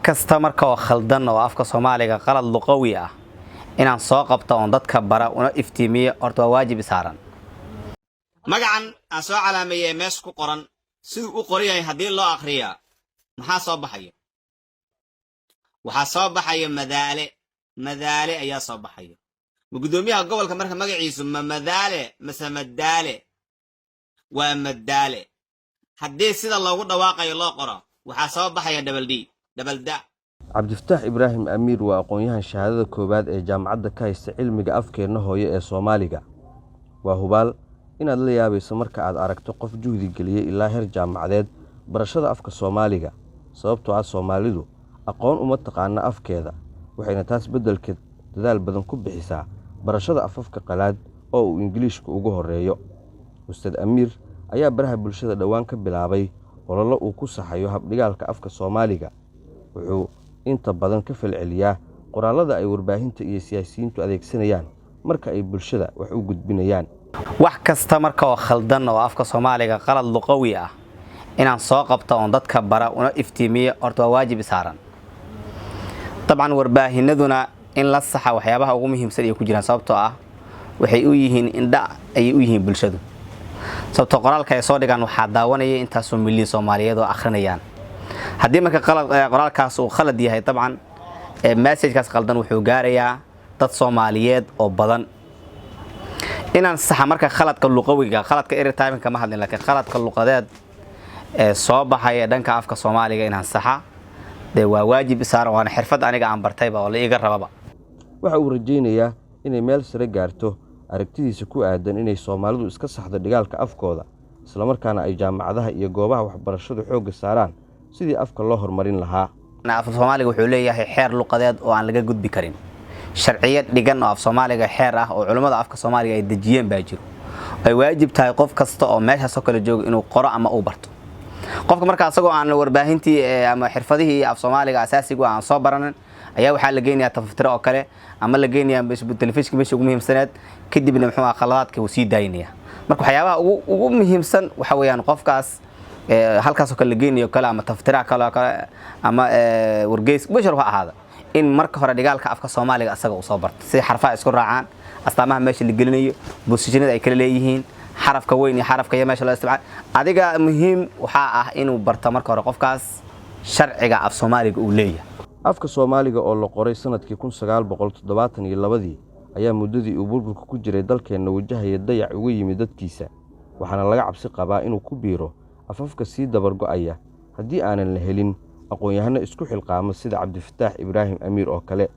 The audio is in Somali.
Kasta marka oo khaldan oo afka Soomaaliga qalad luqawi ah inaan soo qabto oon dadka bara una iftiimiyo, horta waa waajib isaaran. Magacan aan soo calaameeyey ee meesha ku qoran, siduu u qoran yahay haddii loo akhriyaa, maxaa soo baxaya? Waxaa soo baxaya Madaale. Madaale ayaa soo baxaya. Ma guddoomiyaha gobolka marka magaciisu ma Madaale mase Madaale? Waa Madaale. Haddii sida loogu dhawaaqayo loo qoro, waxaa soo baxaya double D, double da. Cabdifataax Ibraahim Amiir waa aqoon-yahan shahaadada koowaad ee jaamacadda ka haysta cilmiga afkeenna hooyo ee Soomaaliga. Waa hubaal inaad la yaabayso marka aad aragto qof juhdi geliyey ilaa heer jaamacadeed barashada afka Soomaaliga, sababtoo ah Soomaalidu aqoon uma taqaana afkeeda, waxayna taas beddelkeed dadaal badan ku bixisaa barashada afafka qalaad oo uu Ingiliishku ugu horreeyo. Ustaad Amiir ayaa baraha bulshada dhowaan ka bilaabay olole uu ku saxayo habdhigaalka afka Soomaaliga. Wuxuu inta badan ka falceliyaa qoraallada ay warbaahinta iyo siyaasiyiintu adeegsanayaan marka ay bulshada wax u gudbinayaan. Wax kasta marka oo khaldan oo afka Soomaaliga qalad luqawi ah inaan soo qabto oon dadka bara una iftiimiyo, horta waa waajib isaaran. Dabcan, warbaahinaduna in la saxa waxyaabaha ugu muhiimsan ay ku jiraan, sababtoo ah waxay u yihiin indha ayay u yihiin bulshadu, sababtoo qoraalka ay soo dhigaan waxaa daawanaya intaasoo milyan Soomaaliyeed oo akhrinayaan. Haddii marka qoraalkaas uu khalad yahay, dabcan message-kaas qaldan wuxuu gaarayaa dad Soomaaliyeed oo badan. Inaan saxa marka khaladka luqawiga, khaladka error typing kama hadlin, laakiin khaladka luqadeed ee soo baxaya dhanka afka Soomaaliga inaan saxa dee waa waajib isaaran, waana xirfad aniga aan bartayba oo la iiga rababa. Waxa uu rajaynayaa inay meel sare gaarto aragtidiisa ku aadan inay Soomaalidu iska saxdo dhigaalka afkooda, islamarkaana ay jaamacadaha iyo goobaha waxbarashadu xoogga saaraan sidii afka loo horumarin lahaa. Af Soomaaliga wuxuu leeyahay xeer luqadeed oo aan laga gudbi karin. Sharciyo dhigan oo af Soomaaliga xeer ah oo culimmada afka Soomaaliga ay dejiyeen baa jiro, ay waajib tahay qof kasta oo meeshaasoo kale jooga inuu qoro ama uu barto. Qofka marka asagoo aan warbaahintii ama xirfadihii af Soomaaliga asaasigu aan soo baranin ayaa waxaa la geynayaa tafaftiro oo kale ama la geynayaa telefishinka meesha ugu muhiimsaneed, kadibna muxuu ah khaladaadka uu sii daayinaya. Marka waxyaabaha ugu muhiimsan waxa weeyaan qofkaas halkaasoo kale la geynayo kale ama taftiraha kale oo kale ama wargeys bashar ha ahaada, in marka hore dhigaalka afka Soomaaliga asaga uu soo barto, sida xarfaha isku raacaan, astaamaha meesha la gelinayo, position-ada ay kala leeyihiin, xarafka weyn iyo xarafka yar meesha loo isticmaalo. Adiga muhiim waxaa ah inuu barto marka hore qofkaas sharciga af Soomaaliga uu leeyahay. Afka Soomaaliga oo la qoray sannadkii 1972-dii ayaa muddadii uu burburka ku jiray dalkeenna wajahaya dayac uga yimid dadkiisa, waxaana laga cabsi qabaa inuu ku biiro afafka sii dabargo'aya haddii aanan la helin aqoon-yahano isku xilqaama sida Cabdifataax Ibraahim Amiir oo kale.